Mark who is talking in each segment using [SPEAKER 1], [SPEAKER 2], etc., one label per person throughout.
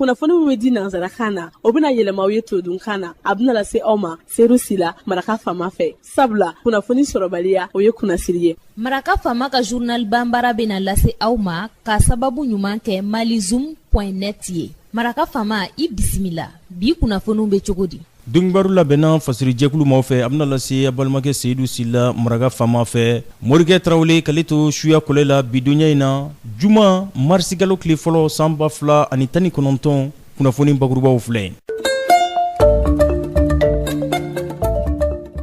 [SPEAKER 1] Kunnafoni min bɛ di nansarakan na, o bɛna yɛlɛma aw ye todunkan na. A bɛna lase aw ma Seyidu Sila, Maraka Faama fɛ. Sabula kunnafoni sɔrɔbaliya, o ye kunnasiri ye.
[SPEAKER 2] Maraka Faama ka journal banbara bɛna lase aw ma ka sababu ɲuman kɛ malizoom.net ye. Maraka Faama, i bisimila. Bi kunnafoniw bɛ cogo di?
[SPEAKER 3] Donkibaru labɛnna fasirijɛkulu maaw fɛ, a bɛna lase a balimakɛ Seyidu Sila, Maraka Faama fɛ. Morikɛ Tarawele k'ale to suya kɔlɛ la bidonya in na, juma marisikalo tile fɔlɔ san 2019, kunnafoni bakurubaw filɛ.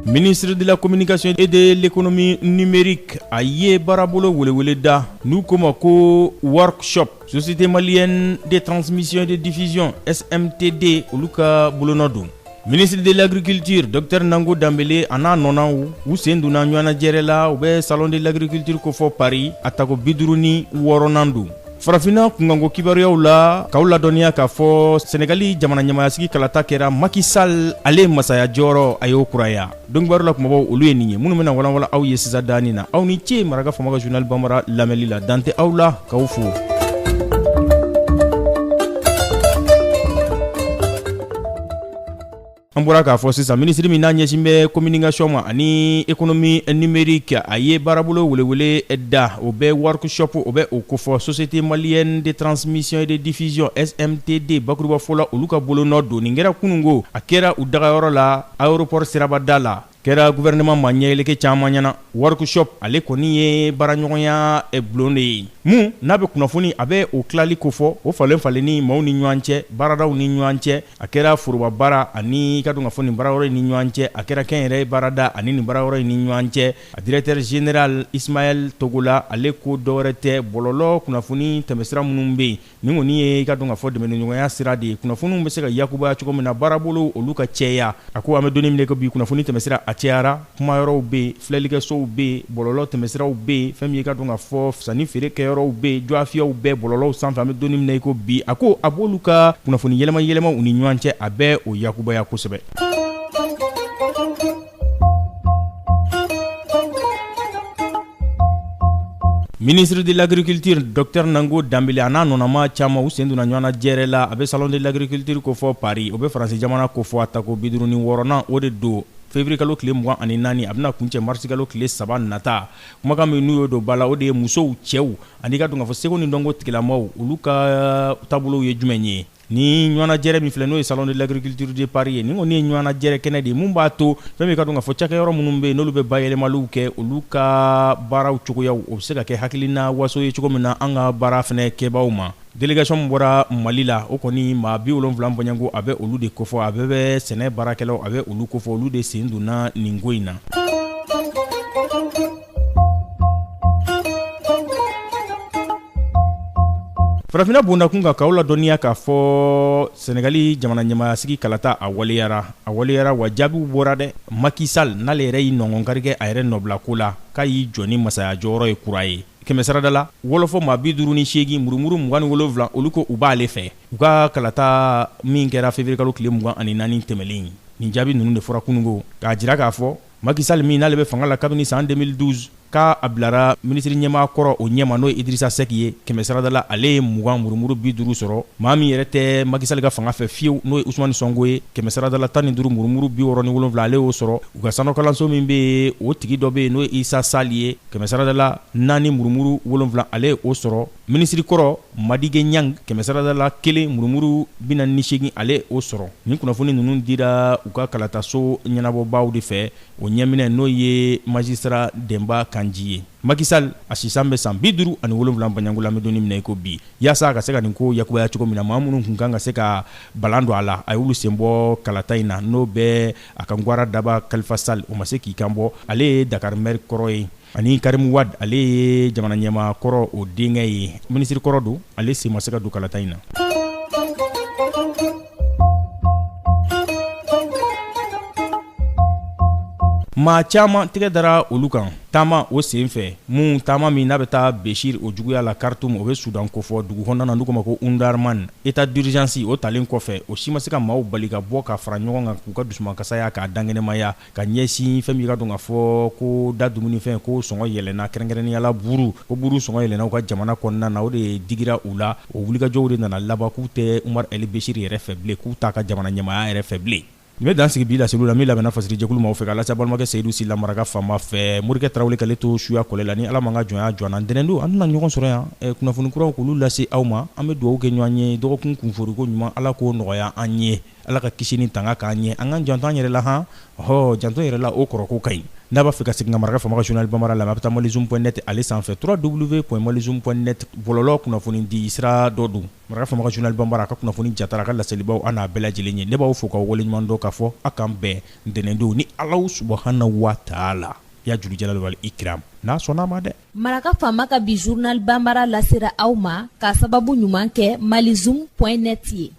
[SPEAKER 3] Ministre de la communication et de l'économie numérique, a ye baarabolo welewele da n'u k'o ma ko workshop. Société malienne de transmission et de diffusion SMTD, olu ka bolonɔ don. Ministre de l'agriculture docteur Nango Danbele a n'a nɔnaw, u sen donna ɲɔgɔnnajɛrɛ la. U bɛ salon de l'agriculture kofɔ Paris, a tako 56nan don. Farafinna kunkanko kibaruyaw la, k'aw ladɔnniya k'a fɔ Senegali jamana ɲɛmayasigi kalata kɛra, Macky Sall ale masaya jɔyɔrɔ, a y'o kuraya. Donkibaru la kumabaw, olu ye nin ye minnu bɛna walanwalan aw ye sisan daani na. Aw ni ce Maraka Faama ka journal banbara lamɛnli la. Dan tɛ aw la, k'aw fo. An bɔra k'a fɔ sisan, minisiri min n'a ɲɛsin bɛ communication ma ani économie numérique, a ye baarabolo welewele da. O bɛ workshop, o bɛ o kofɔ Société malienne de transmission et de diffusion SMTD, bakurubafɔ la, olu ka bolonɔ don. Nin kɛra kununko, a kɛra u dagayɔrɔ la aéroport sirabada la. Kɛra gouvernement ma ɲɛyɛlɛkɛ caman ɲɛna. Workshop ale kɔni ye baaraɲɔgɔnya bulon de ye mun n'a bɛ kunnafoni, a bɛ o tilali kofɔ, o falen falenni maaw ni ɲɔgɔn cɛ, baaradaw ni ɲɔgɔn cɛ. A kɛra foroba baara ani ka dɔn ka fɔ nin baara yɔrɔ ni ɲɔgɔn cɛ, a kɛra kɛnyɛrɛ baarada ani nin baara yɔrɔ ni ɲɔgɔn cɛ. A directeur général Ismaël Togola, ale ko dɔwɛrɛ tɛ, bɔlɔlɔ kunnafoni tɛmɛsira minnu bɛ yen, nin kɔni ye i ka dɔn ka fɔ dɛmɛɲɔgɔnya sira de ye, kunnafoniw bɛ se ka yakubaya cogo min na, baarabolo olu ka cɛya. A ko an bɛ don min ko bi, kunnafoni tɛmɛsira a cɛyara, kumayɔrɔw bɛ yen, filɛlikɛsow bɛ yen, bɔlɔlɔ tɛmɛsiraw bɛ yen, fɛn min ye ka dɔn ka fɔ sanni feere kɛyɔrɔw bɛ yen, jɔfiyaw bɛɛ bɔlɔlɔw sanfɛ an bɛ don min i ko bi. A ko a b'olu ka kunnafoni yɛlɛma yɛlɛma u ni ɲɔgɔn cɛ, a bɛ o yakubaya kosɛbɛ. Ministre de l'agriculture docteur Nango Danbele a n'a nɔnama caman, u sen donna ɲɔgɔn na jɛrɛ la. A bɛ salon de l'agriculture kofɔ Paris, o bɛ Faransi jamana kofɔ, a tako 56nan o de don, février kalo tile 24, a bɛna kuncɛ mars kalo tile 3 nata. Kumakan min n'u y'o don ba la, o de ye musow, cɛw ani ka dɔn k'a fɔ seko ni dɔnko tigilamaw, olu ka taabolow ye jumɛn ye. Ni ɲɔgɔnnajɛrɛ min filɛ, n'o ye salon de l'agriculture de Paris ye, nin kɔni ye ɲɔgɔnnajɛrɛ kɛnɛ de ye mun b'a to fɛn min ka dɔn k'a fɔ cakɛyɔrɔ minnu bɛ yen, n'olu bɛ bayɛlɛmaliw kɛ, olu ka baaraw cogoyaw, o bɛ se ka kɛ hakilina waso ye cogo min na an ka baara fɛnɛ kɛbaaw ma. Délégation min bɔra Mali la, o kɔni maa 70 bɔɲɔgɔnko, a bɛ olu de kofɔ, a bɛɛ bɛ sɛnɛ baarakɛlaw, a bɛ olu kofɔ, olu de sen donna nin ko in na. Farafinna bondakun kan, k'aw ladɔnniya k'a fɔ Senegali jamana ɲɛmaayasigi kalata, a waleyara, a waleyara wa jaabiw bɔra dɛ. Macky Sall n'ale yɛrɛ y'i nɔngɔnkari kɛ a yɛrɛ nɔbila ko la, k'a y'i jɔ ni masaya jɔyɔrɔ ye kura ye, kɛmɛ sarada la wɔlɔfɔ maa 58 murumuru 27, olu ko u b'ale fɛ. U ka kalata min kɛra février kalo tile 24 tɛmɛlen, nin jaabi ninnu de fɔra kununko, k'a jira k'a fɔ Macky Sall min n'ale bɛ fanga la kabini san 2012, k'a a bilara minisiri ɲɛmaa kɔrɔ o ɲɛma, n'o ye Idrissa Seck ye, kɛmɛ sarada la ale ye 20 murumuru 50 sɔrɔ. Maa min yɛrɛ tɛ Macky Sall ka fanga fɛ fiyewu, n'o ye Ousmane Sonko ye, kɛmɛ sarada la 15 murumuru 67, ale y'o sɔrɔ. U ka sanɔkalanso min bɛ yen, o tigi dɔ bɛ yen, n'o ye Issa Sall ye, kɛmɛ sarada la 4 murumuru 7, ale ye o sɔrɔ. Minisiri kɔrɔ Madické Niang, kɛmɛ sarada la 1 murumuru 48, ale o sɔrɔ. Nin kunnafoni ninnu dira u ka kalataso ɲɛnabɔbaaw de fɛ, o ɲɛminɛ n'o ye magistrat Demba Kandji ye. Macky Sall a sisan bɛ san 57 baɲanko la, an bɛ don min na i ko bi. Yaasa a ka se ka nin ko yakubaya cogo min na, maa minnu tun kan ka se ka balan don a la, a y'olu sen bɔ kalata in na, n'o bɛ a ka gwara daba Khalifa Sall, o ma se k'i kan bɔ, ale ye Dakar maire kɔrɔ ye, ani Karim Wade, ale ye jamana ɲɛmaa kɔrɔ o denkɛ ye, minisiri kɔrɔ don, ale sen ma se ka don kalata in na. Maa caman tɛgɛ dara olu kan taama o senfɛ, mun taama min n'a bɛ taa Bechir o juguya la Khartoum, o bɛ Sudan kofɔ dugu kɔnɔna na, n'u k'o ma ko Omdurman. État d'urgence o talen kɔfɛ, o si ma se ka maaw bali ka bɔ ka fara ɲɔgɔn kan k'u ka dusumakasaya k'a dankɛnɛmaya ka ɲɛsin fɛn min ka dɔn k'a fɔ ko da dumunifɛn ko sɔngɔ yɛlɛnna, kɛrɛnkɛrɛnnenya la buru, ko buru sɔngɔ yɛlɛnna u ka jamana kɔnɔna na. O de digira u la. O wulikajɔw de nana laban k'u tɛ Umar El Bechir yɛrɛ fɛ bilen, k'u t'a ka jamana ɲɛmaaya yɛrɛ fɛ bilen. Nin bɛ dan sigi bi laseliw la min labɛnna fasirijɛkulu maaw fɛ ka lase balimakɛ Seyidu Sila maraka faama fɛ. Morikɛ Tarawele k'ale to suya kɔlɛ la. Ni Ala m'an ka jɔnya jɔ an na, ntɛnɛn don an tɛna ɲɔgɔn sɔrɔ yan kunnafoni kuraw k'olu lase aw ma. An bɛ dugawu kɛ ɲɔgɔn ye dɔgɔkun kunforiko ɲuman, Ala k'o nɔgɔya an ye, Ala ka kisi ni tanga k'an ye. An k'an janto an yɛrɛ la han, ɔhɔ, janto yɛrɛ la o kɔrɔ ko ka ɲi. N'a b'a fɛ ka segin ka maraka faama ka journal bambara lamɛn, a bɛ taa malizoom point net ale sanfɛ, www.malizoom point net, bɔlɔlɔ kunnafoni di sira dɔ don. Maraka faama ka journal bambara, a ka kunnafoni jatara, a ka laselibaw, an n'a bɛɛ lajɛlen ye. Ne b'aw fo k'aw waleɲuman dɔn k'a fɔ a k'an bɛn ntɛnɛndon ni Alahu subahana wa taala ya julu jalal wal ikram n'a sɔnna a ma dɛ.
[SPEAKER 2] Maraka faama ka bi journal bambara lasera aw ma k'a sababu ɲuman kɛ malizoom point net ye.